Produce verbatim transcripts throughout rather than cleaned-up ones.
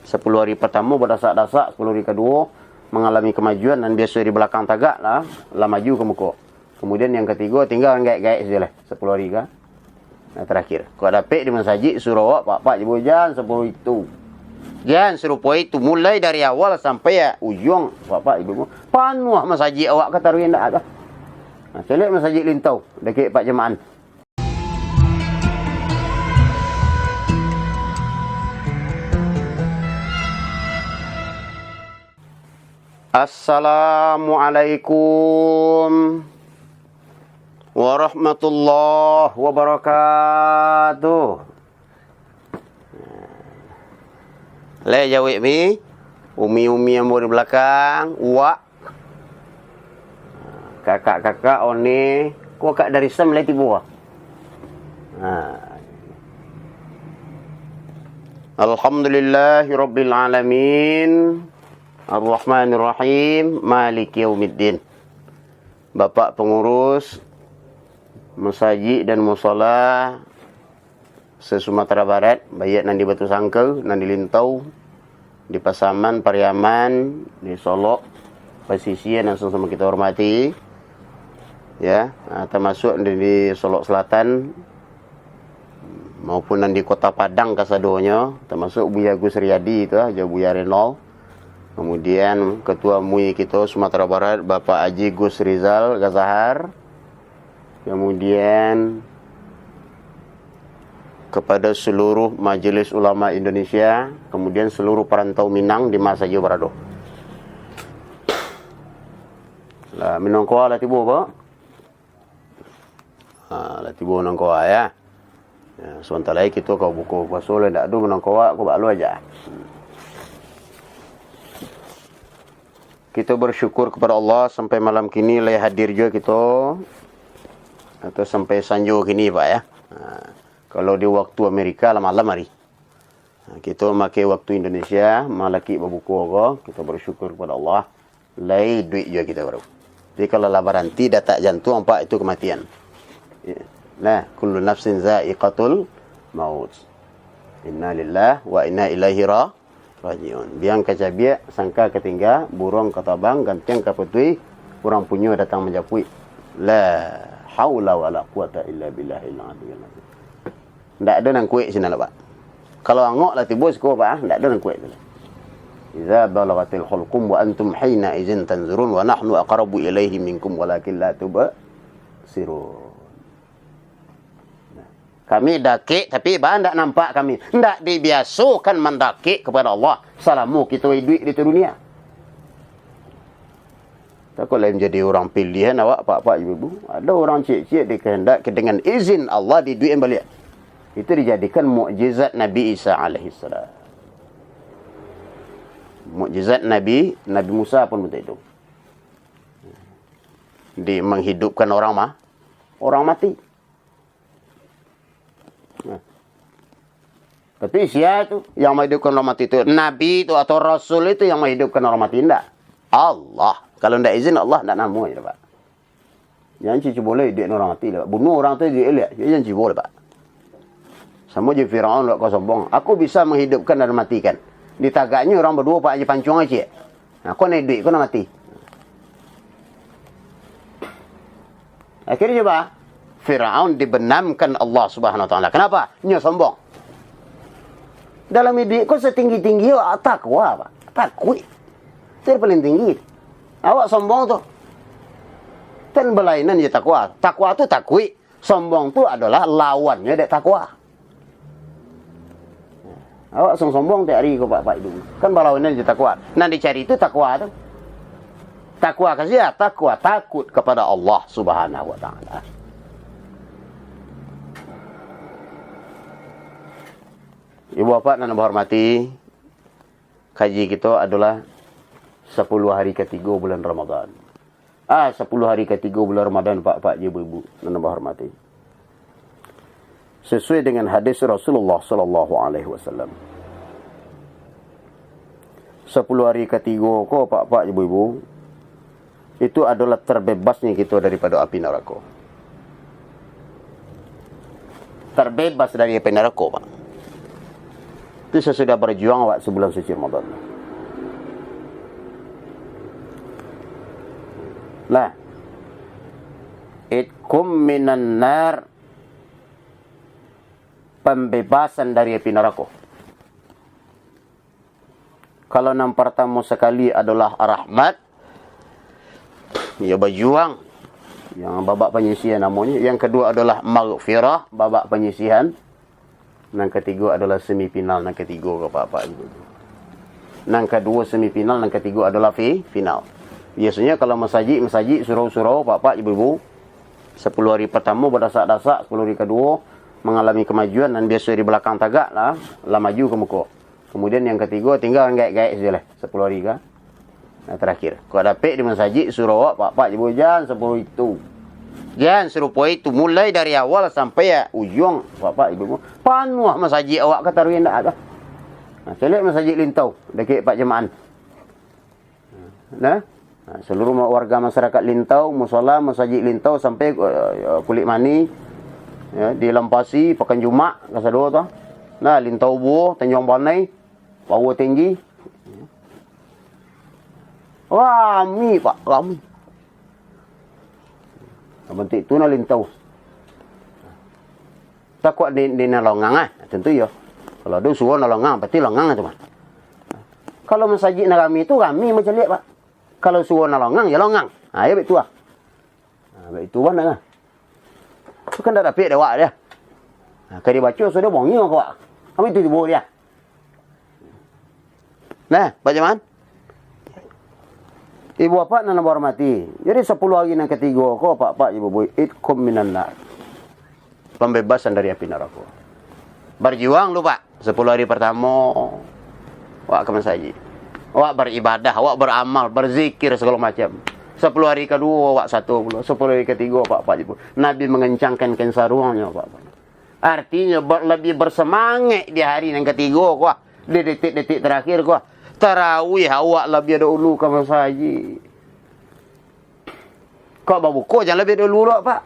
Sapuluah hari partamo badasak-dasak, sapuluah hari kaduo mangalami kamajuan, nan biaso di balakang tagak lah, lah maju ka muko. Kamudian yang katigo tinggal gaek-gaek sajo lah, sapuluah hari ka. Nah, tarakhir. Kok dapek di masajik, suruah awak, Pak-pak, ibu, jan sarupo itu. Jan sarupo itu, mulai dari awal sampai ya ujuang, Pak-pak, ibu, panuah masajik awak ka taruih ndak ka. Nah, caliak masajik Lintau, dakek Pak Jamaan. Assalamualaikum warahmatullahi wabarakatuh. Lai jawek mi, umi-umi ambo di balakang, uwak. Kakak-kakak, one, ko kak dari Sam lai tibo. Ha. Alhamdulillahirabbil alamin. Arrahmanirrahim. Maliki yaumiddin. Bapak pengurus masajik dan musala se-Sumatera Barat, baiak nan di Batusangka, nan di Lintau, di Pasaman, Pariaman, di Solok, Pasisia, nan sama-sama kita hormati, ya, ah, termasuk di, di Solok Selatan, maupun nan di Kota Padang kasadonyo, termasuk Buya Gus Riyadi tu, ah, jo Buya Renol. Kemudian Ketua MUI kita Sumatera Barat, Bapak Haji Gus Rizal Gazahar. Kemudian kepada seluruh Majelis Ulama Indonesia, kemudian seluruh perantau Minang di ma sajo barado. Lah, minangko lah tibo, Pak. Ha, lah tibo minangko, ya. Ya, sabanta lai kito ka buko puaso lah, ndak ado minangko ko bak lu aja. Kito bersyukur kepada Allah sampai malam kini lai hadir juo kito, atau sampai sanjo kini, Pak, ya. Ha, kalau di waktu Amerika lah malam hari. Ha, kito makai waktu Indonesia, malakik babuko ko, kito bersyukur kepada Allah, lai iduik juo kito baru. Jadi kalau lah baranti datak jantuang, Pak, itu kematian. Ya. Nah, kullu nafsin za'iqatul maut. Inna lillahi wa inna ilaihi ra-, rajiun. Biang ka cabiak, sangka ka tingga, buruang ka tabang, gantiang ka patuih, urang punyo datang manjapuik. La haula wala quwata illa billahil aliyil azim. Ndak ado nan kuek sinan lah, Pak. Kalau angok lah tibo siko, Pak, ah, ndak ado nan kuek tu lah. Iza balagatil hulqum wa antum hina izin tanzurun wa nahnu aqrabu ilaihi minkum walakin la tubsirun. Nah, kami dakek, tapi, Pak, ndak nampak kami. Ndak dibiasokan mandakek kepada Allah salamo kito iduik di dunia. Tako lai manjadi urang pilihan awak, Pak-pak, Ibu-ibu. Ado urang ciek-ciek dikahandaki dengan izin Allah diduikan baliak. Itu dijadikan mukjizat Nabi Isa alaihissalam. Mukjizat Nabi, Nabi Musa pun bantuak itu. Di menghidupkan orang ma-, orang mati. Nah. Tapi sia tu yang menghidupkan orang mati tu? Nabi tu atau rasul itu yang menghidupkan orang mati? Ndak. Allah. Kalau ndak izin Allah, ndak namo je, Pak. Jangan cubo lah iduik orang mati lah, Pak. Bunuh orang tu iduik liak. Jangan cubo lah, Pak. Samo je Firaun lah, kau sombong. Aku bisa menghidupkan dan matikan. Ditagaknyo orang baduo, Pak, aja pancuang aja. Nah, kau nak iduik, kau nak mati. Akhirnyo, Pak, Firaun dibenamkan Allah Subhanahu Wa Taala. Kenapa? Nyo sombong. Dalam iduik ko satinggi-tinggi awak takwa, Pak. Takuik. Itu yang paling tinggi. Awak sombong tu. Kan balainan je takwa. Takwa tu takuik. Sombong tu adalah lawannyo dek takwa. Awak song sombong tiap hari ko, Pak, Pak, Ibu. Kan balawanan jo takwa. Nan dicari tu takwa tu. Takwa ka sia? Takwa takut kepada Allah Subhanahu Wa Taala. Ibu bapak nan bahormati, kaji kito adolah sapuluah hari katigo bulan Ramadan. Ah, sapuluah hari katigo bulan Ramadan, Pak-pak jo Ibu-ibu nan bahormati. Sesuai dengan hadis Rasulullah sallallahu alaihi wasallam. Sapuluah hari katigo ko, Pak-pak jo Ibu-ibu, itu adolah terbebasnyo kito daripado api narako. Terbebas dari api narako, Pak. Itu sasudah barjuang awak sabulan suci Ramadan. Nah, itkum minan nar, pambebasan dari api narako. Kalau nan partamo sakali adolah rahmat, iyo bajuang, yang babak panyisihan namonyo. Yang kaduo adolah maghfirah, babak panyisihan. Nan katigo adolah semifinal, nan katigo ka apak-apak ibu-ibu. Nan kaduo semifinal, nan katigo adolah fi-, final. Biasonyo kalau masajik-masajik, surau-surau, apak-apak ibu-ibu, sapuluah hari partamo badasak-dasak, sapuluah hari kaduo mangalami kamajuan, nan biaso di balakang tagak lah, lah maju ka muko. Kamudian yang katigo tinggal gaek-gaek sajo lah, sapuluah hari ka. Nah, tarakhir. Kok dapek di masajik, surau awak, apak-apak ibu, jan sarupo itu. Jan sarupo itu, mulai dari awal sampai ya ujuang, apak-apak ibu. Panuah masajik awak ka taruih indak ado. Nah, caliak masajik Lintau, dakek Pak Jamaan. Nah, nah, saluruah warga masyarakat Lintau, musala, masajik Lintau sampai, eh, Kulik Mani, ya, di Lampasi, Pakan Jumak, kasado tu. Nah, Lintau Buo, Tanjuang Banai, Pauah Tinggi. Rami, Pak, rami. Bantuak itu nah Lintau. Takah di, di nan longang ah, tentu iyo. Kalau ado surau nan longang, pasti longang tu mah. Kalau masajik nan rami tu, rami macam liak, Pak. Kalau surau nan longang, ya longang. Ha, ya, baik tu ah. Ha, baik tu bana lah. Tu kan dak dapek dek awak dia. Ha, ka dibaco sudah bongio ka awak. Kami tu tibo dia. Nah, Pak Jaman. Ibu bapak nan ambo hormati. Jadi, sapuluah hari nan katigo ko, Pak, Pak, Ibu, Bu, itkum minan nar. Pambebasan dari api narako. Barjuang lu, Pak. Sapuluah hari partamo, awak ka masajik. Awak baribadah, awak baramal, barzikir sagalo macam. Sapuluah hari kaduo, awak sato pulo. Sapuluah hari katigo, Pak, Pak, Ibu. Nabi mangencangkan kain saruangnyo, Pak, Pak. Artinyo, ber-, labiah bersemangat di hari nan katigo ko, di detik-detik terakhir ko. Tarawih awak labiah dahulu ka masajik. Kok babuko jan labiah dahulu lo, Pak.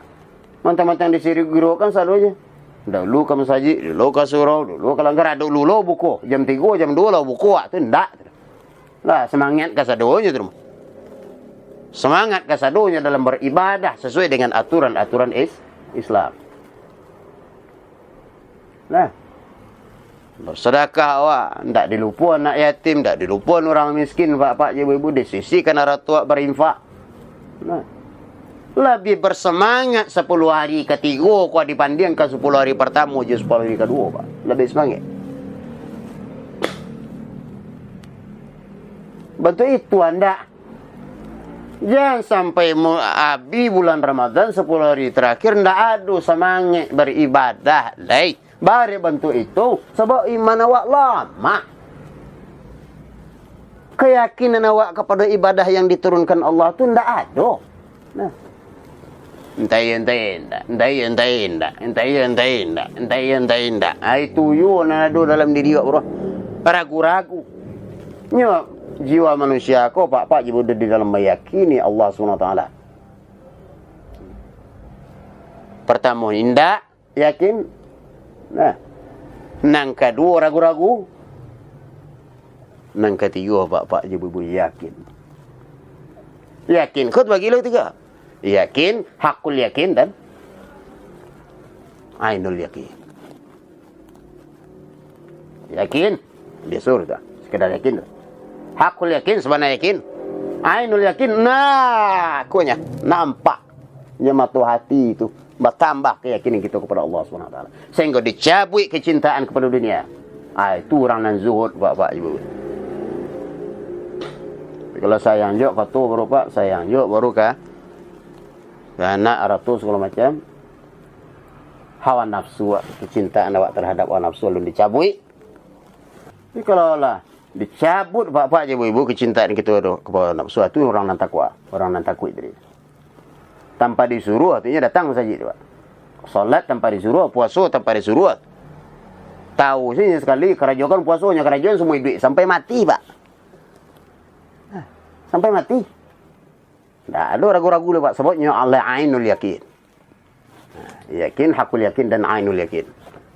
Mantang-mantang di siri giro kan sadonyo. Dahulu ka masajik, dahulu ka surau, dahulu ka langgar, dahulu lo buko. Jam tigo, jam duo lah buko, wak tu ndak. Lah, semangat kasadonyo tu. Semangat kasadonyo dalam beribadah sesuai dengan aturan-aturan is-, Islam. Nah, bersedekah awak, ndak dilupo anak yatim, ndak dilupo urang miskin, Pak-pak, Ibu-ibu, disisihkan harato awak berinfak. Nah, labiah bersemangat sapuluah hari katigo ko dibandingkan sapuluah hari partamo jo sapuluah hari kaduo, Pak. Labiah semangat. Bantuak itu andak. Jan sampai mu-, abih bulan Ramadan, sapuluah hari terakhir, ndak ado semangat beribadah lai. Barek bantuak itu, sabab iman awak lamah. Keyakinan awak kapado ibadah yang diturunkan Allah tu ndak ado. Nah. Entah iyo, entah iyo indak, entah iyo, entah iyo indak, entah iyo, entah iyo indak, entah iyo, entah iyo indak. Ah, itu yo nan ado dalam diri awak, bro. Ragu-ragu. Nyo, jiwa manusia ko, Pak-pak, jiwa di dalam meyakini Allah Subhanahu Wa Taala. Partamo, indak. Yakin. Nah. Nan kaduo, ragu-ragu. Nan katigo, Pak-pak, Ibu-ibu, yakin. Yakin, kau terbagi lagi tiga. Yakin, hakul yakin, dan ainul yakin. Yakin, biaso tu. Sekedar yakin tu. Hakul yakin, sabana yakin. Ainul yakin, nah, kuatnya nampak. Nya mato hati tu batambah keyakinan kito kepada Allah Subhanahu Wa Taala. Sehingga dicabuik kecintaan kepada dunia. Ah, itu urang nan zuhud, Pak-pak, Ibu. Kalau sayang juo ka tu baru, Pak, sayang juo baru ka, ka anak, harato, segala macam. Hawa nafsu, kecintaan awak terhadap hawa nafsu alun dicabuik. Tapi kalau lah dicabut, Pak-pak, Ibu-ibu, kecintaan kito tu kepada nafsu, tu urang nan takwa, urang nan takuik tadi. Tanpa disuruh, artinyo datang masajid tu, Pak. Salat tanpa disuruh, puaso tanpa disuruh. Tahu sajo sakali, karajokan puaso, nyo karajokan seumur iduik, sampai mati, Pak. Nah, sampai mati. Ndak ado ragu-ragu lai, Pak, sabab nyo Allah ainul yakin. Nah, yakin, hakul yakin, dan ainul yakin.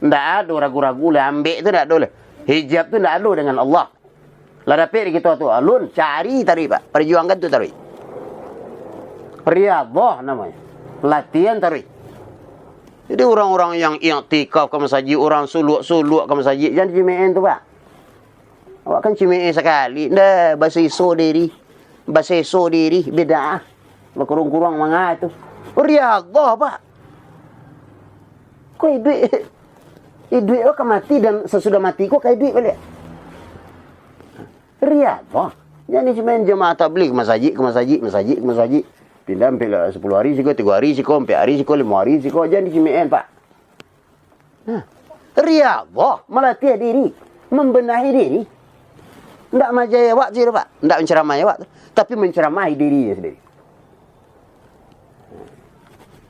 Ndak ado ragu-ragu lai, ambek tu ndak ado lai. Hijab tu ndak ado dengan Allah. Lah dapek di kito tu, alun, cari taruih, Pak. Parjuangkan tu taruih. Riyadhah namonyo. Latihan taruih. Jadi, urang-urang yang iktikaf ka masajik, urang suluak-suluak ka masajik, jan cimekan tu, Pak. Awak kan cimekan sakali, nda, baseso diri. Baseso diri, bid'ah. Bakuruang-kuruang manga tu. Riyadhah, Pak. Ko iduik, iduik ko ka mati, dan sasudah mati ko ka iduik baliak. Riyadhah. Jan cimekan jamaah tabligh, masajik ka masajik, masajik ka masajik. Pindah ampek lah, sapuluah hari siko, tigo hari siko, ampek hari siko, limo hari siko, jan cimekan, Pak. Nah, riyadhah, malatih diri, mambenahi diri. Ndak maajai awak tu, Pak. Ndak mancaramahi awak tu. Tapi mancaramahi dirinyo sandiri.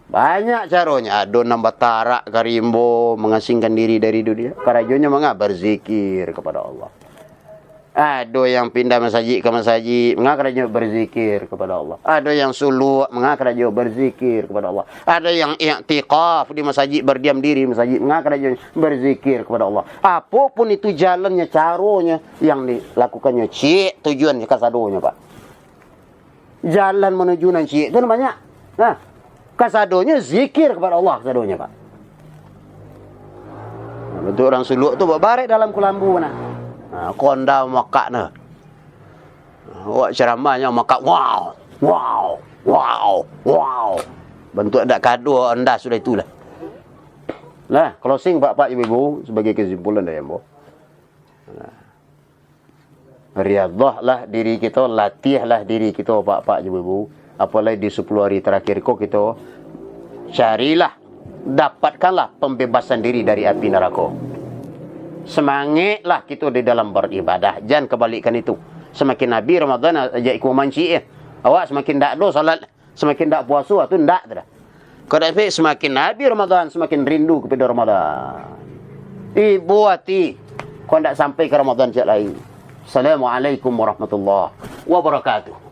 Banyak caronyo. Ado nan batarak ka rimbo, mangasingkan diri dari dunia. Karajonyo manga? Barzikir kapado Allah. Ado yang pindah masajik ka masajik, manga karajo? Barzikir kapado Allah. Ado yang suluak, manga karajo? Barzikir kapado Allah. Ado yang iktikaf di masajik, bardiam diri di masajik, manga karajo? Barzikir kapado Allah. Apo pun itu jalannyo, caronyo yang dilakukannyo, ciek tujuan kasadonyo, Pak. Jalan manuju nan ciek tu banyak. Nah, kasadonyo zikir kapado Allah, kasadonyo, Pak. Nah, bantuak urang suluak tu babarek dalam kulambu, nah. Nah, ko onda makak, nah. Awak caramahnyo makak, wow, wow, wow, wow. Bantuak ndak kado onda sudah itulah. Nah, closing, Pak-pak, Ibu-ibu, sabagai kasimpulan dari ambo. Nah. Riyadhahlah diri kito, latiahlah diri kito, Pak-pak jo Ibu-ibu. Apo lai di sapuluah hari tarakhir ko kito carilah, dapatkanlah pambebasan diri dari api narako. Samangeklah kito di dalam baribadah, jan kabalikkan itu. Samakin abih Ramadan, jak iko mancik, eh. Awak samakin dak ado salat. Samakin dak puaso, ah, tu ndak tu dah. Kok dak, samakin abih Ramadan, samakin rindu kapado Ramadan. Ibo ati, kok ndak sampai ka Ramadan ciek lai. Assalamualaikum warahmatullahi wabarakatuh.